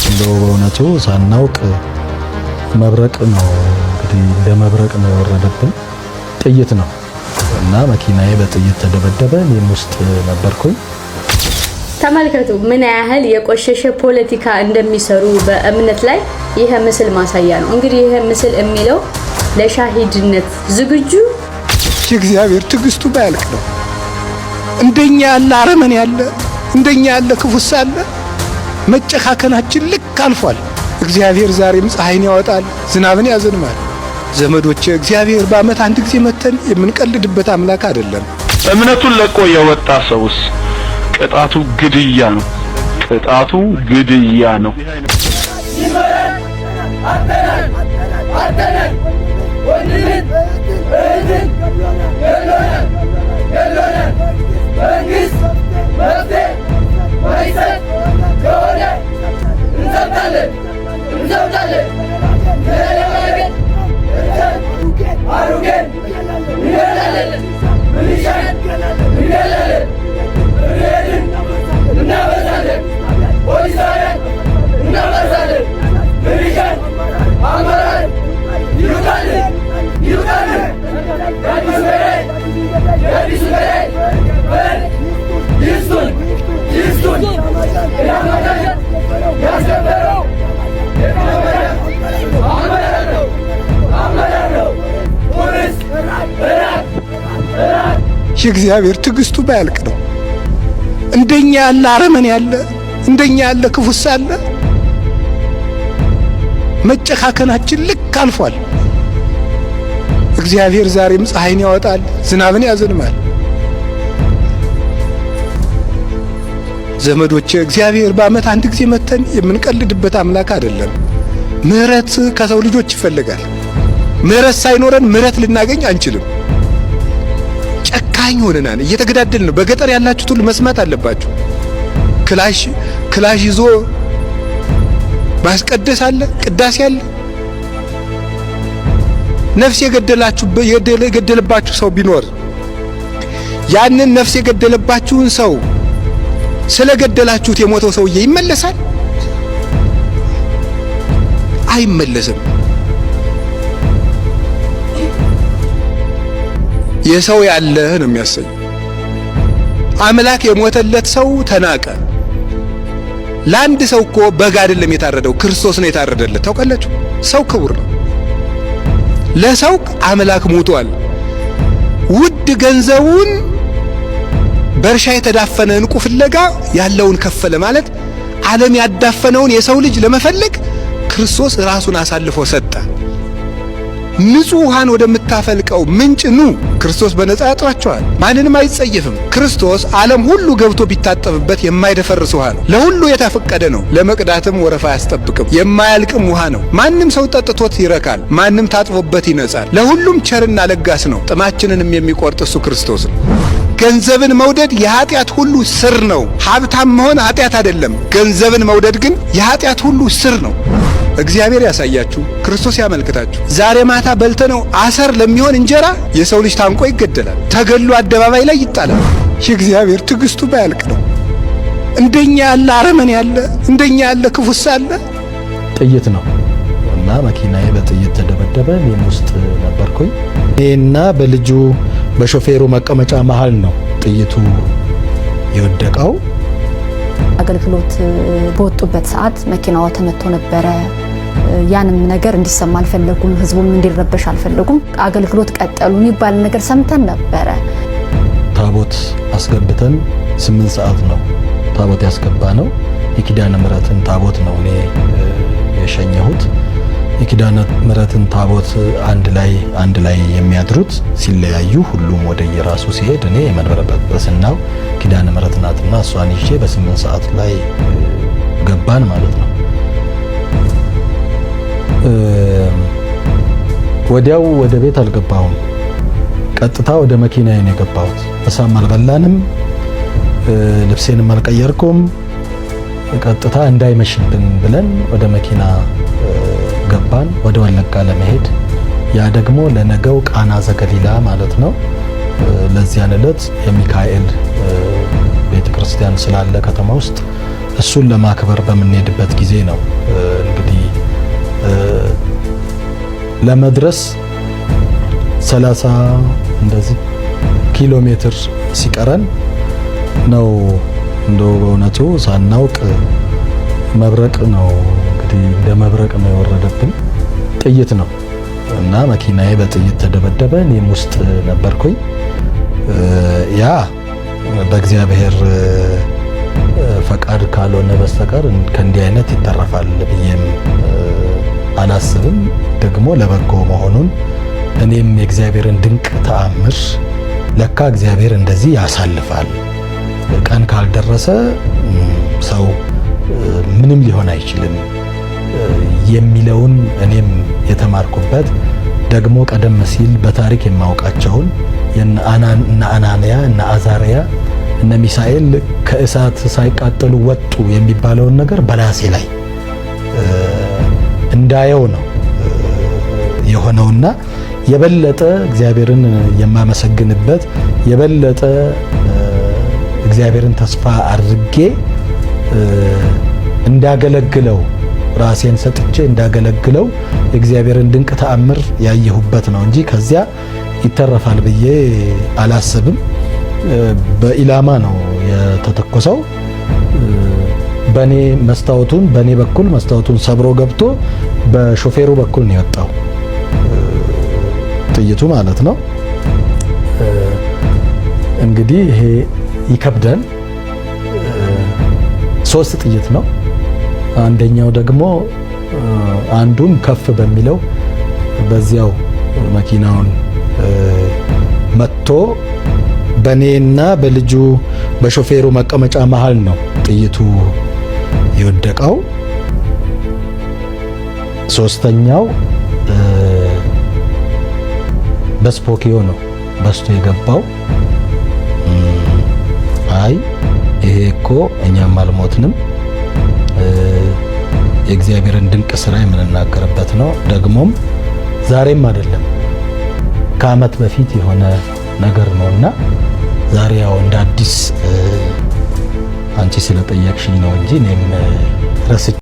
እንደው በእውነቱ ሳናውቅ መብረቅ ነው እንግዲህ፣ እንደ መብረቅ ነው የወረደብን። ጥይት ነው እና መኪናዬ በጥይት ተደበደበ። እኔም ውስጥ ነበርኩኝ። ተመልከቱ ምን ያህል የቆሸሸ ፖለቲካ እንደሚሰሩ በእምነት ላይ ይህ ምስል ማሳያ ነው። እንግዲህ ይህ ምስል የሚለው ለሻሂድነት ዝግጁ። የእግዚአብሔር ትዕግስቱ ባያልቅ ነው። እንደኛ ያለ አረመኔ ያለ፣ እንደኛ ያለ ክፉስ አለ። መጨካከናችን ልክ አልፏል። እግዚአብሔር ዛሬም ፀሐይን ያወጣል፣ ዝናብን ያዘንማል። ዘመዶቼ፣ እግዚአብሔር በዓመት አንድ ጊዜ መተን የምንቀልድበት አምላክ አይደለም። እምነቱን ለቆ የወጣ ሰውስ ቅጣቱ ግድያ ነው። ቅጣቱ ግድያ ነው። የእግዚአብሔር ትዕግስቱ ባያልቅ ነው። እንደኛ ያለ አረመኔ ያለ፣ እንደኛ ያለ ክፉስ አለ። መጨካከናችን ልክ አልፏል። እግዚአብሔር ዛሬም ፀሐይን ያወጣል፣ ዝናብን ያዘንማል። ዘመዶቼ፣ እግዚአብሔር በዓመት አንድ ጊዜ መተን የምንቀልድበት አምላክ አይደለም። ምሕረት ከሰው ልጆች ይፈልጋል። ምሕረት ሳይኖረን ምሕረት ልናገኝ አንችልም። ጨካኝ ሆነናል። እየተገዳደልን ነው። በገጠር ያላችሁት ሁሉ መስማት አለባችሁ። ክላሽ ክላሽ ይዞ ማስቀደስ አለ፣ ቅዳሴ አለ። ነፍስ የገደላችሁ የገደለባችሁ ሰው ቢኖር ያንን ነፍስ የገደለባችሁን ሰው ስለገደላችሁት የሞተው ሰውዬ ይመለሳል? አይመለስም። የሰው ያለህ ነው የሚያሰኝ። አምላክ የሞተለት ሰው ተናቀ። ለአንድ ሰው እኮ በግ አይደለም የታረደው፣ ክርስቶስ ነው የታረደለት። ታውቃላችሁ፣ ሰው ክቡር ነው። ለሰው አምላክ ሞቷል። ውድ ገንዘቡን በእርሻ የተዳፈነ ዕንቁ ፍለጋ ያለውን ከፈለ ማለት ዓለም ያዳፈነውን የሰው ልጅ ለመፈለግ ክርስቶስ ራሱን አሳልፎ ሰጠ። ንጹሕ ውሃን ወደምታፈልቀው ምንጭ ኑ። ክርስቶስ በነፃ ያጥራቸዋል። ማንንም አይጸየፍም። ክርስቶስ ዓለም ሁሉ ገብቶ ቢታጠብበት የማይደፈርስ ውሃ ነው። ለሁሉ የተፈቀደ ነው። ለመቅዳትም ወረፋ አያስጠብቅም። የማያልቅም ውሃ ነው። ማንም ሰው ጠጥቶት ይረካል። ማንም ታጥቦበት ይነጻል። ለሁሉም ቸርና ለጋስ ነው። ጥማችንንም የሚቆርጥ እሱ ክርስቶስ ነው። ገንዘብን መውደድ የኃጢአት ሁሉ ስር ነው። ሀብታም መሆን ኃጢአት አይደለም። ገንዘብን መውደድ ግን የኃጢአት ሁሉ ስር ነው። እግዚአብሔር ያሳያችሁ፣ ክርስቶስ ያመልክታችሁ። ዛሬ ማታ በልተነው አሰር ለሚሆን እንጀራ የሰው ልጅ ታንቆ ይገደላል፣ ተገሎ አደባባይ ላይ ይጣላል። የእግዚአብሔር ትዕግስቱ ባያልቅ ነው። እንደኛ ያለ አረመኔ ያለ፣ እንደኛ ያለ ክፉስ አለ። ጥይት ነው እና መኪናዬ በጥይት ተደበደበ። እኔም ውስጥ ነበርኩኝ። እኔና በልጁ በሾፌሩ መቀመጫ መሀል ነው ጥይቱ የወደቀው። አገልግሎት በወጡበት ሰዓት መኪናዋ ተመቶ ነበረ። ያንም ነገር እንዲሰማ አልፈለጉም። ህዝቡም እንዲረበሽ አልፈለጉም። አገልግሎት ቀጠሉ የሚባል ነገር ሰምተን ነበረ። ታቦት አስገብተን 8 ሰዓት ነው ታቦት ያስገባ ነው። የኪዳነ ምሕረትን ታቦት ነው እኔ የሸኘሁት። የኪዳነ ምሕረትን ታቦት አንድ ላይ የሚያድሩት ሲለያዩ ሁሉም ወደ የራሱ ሲሄድ እኔ የመንበረ ጵጵስናው ኪዳነ ምሕረት ናትና እሷን ይዤ በ8 ሰዓት ላይ ገባን ማለት ነው። ወዲያው ወደ ቤት አልገባሁም። ቀጥታ ወደ መኪናዬ ነው የገባሁት። ምሳም አልበላንም፣ ልብሴንም አልቀየርኩም። ቀጥታ እንዳይመሽብን ብለን ወደ መኪና ገባን። ወደ ወለጋ ለመሄድ ያ ደግሞ ለነገው ቃና ዘገሊላ ማለት ነው። ለዚያን ዕለት የሚካኤል ቤተክርስቲያን ስላለ ከተማ ውስጥ እሱን ለማክበር በምንሄድበት ጊዜ ነው እንግዲህ ለመድረስ 30 እንደዚህ ኪሎ ሜትር ሲቀረን ነው። እንደው በእውነቱ ሳናውቅ መብረቅ ነው እንግዲህ፣ እንደ መብረቅ ነው የወረደብን፣ ጥይት ነው እና መኪናዬ በጥይት ተደበደበ። እኔም ውስጥ ነበርኩኝ። ያ በእግዚአብሔር ፈቃድ ካልሆነ በስተቀር ከእንዲህ አይነት ይተረፋል ብዬም አላስብም። ደግሞ ለበጎ መሆኑን እኔም የእግዚአብሔርን ድንቅ ተአምር፣ ለካ እግዚአብሔር እንደዚህ ያሳልፋል፣ ቀን ካልደረሰ ሰው ምንም ሊሆን አይችልም የሚለውን እኔም የተማርኩበት፣ ደግሞ ቀደም ሲል በታሪክ የማውቃቸውን እነ አናንያ፣ እነ አዛሪያ፣ እነ ሚሳኤል ከእሳት ሳይቃጠሉ ወጡ የሚባለውን ነገር በራሴ ላይ እንዳየው ነው የሆነውና የበለጠ እግዚአብሔርን የማመሰግንበት፣ የበለጠ እግዚአብሔርን ተስፋ አድርጌ እንዳገለግለው፣ ራሴን ሰጥቼ እንዳገለግለው የእግዚአብሔርን ድንቅ ተአምር ያየሁበት ነው እንጂ ከዚያ ይተረፋል ብዬ አላስብም። በኢላማ ነው የተተኮሰው። በኔ መስታወቱን በኔ በኩል መስታወቱን ሰብሮ ገብቶ በሾፌሩ በኩል ነው የወጣው ጥይቱ ማለት ነው። እንግዲህ ይሄ ይከብዳል። ሶስት ጥይት ነው። አንደኛው ደግሞ አንዱን ከፍ በሚለው በዚያው መኪናውን መጥቶ በኔና በልጁ በሾፌሩ መቀመጫ መሃል ነው ጥይቱ የወደቀው። ሶስተኛው በስፖኪዮ ነው በስቶ የገባው። አይ ይሄ እኮ እኛም አልሞትንም፣ የእግዚአብሔርን ድንቅ ስራ የምንናገርበት ነው። ደግሞም ዛሬም አይደለም፣ ከዓመት በፊት የሆነ ነገር ነውና ዛሬ ያው እንደ አዲስ አንቺ ስለጠየቅሽኝ ነው እንጂ እኔም ረስቼ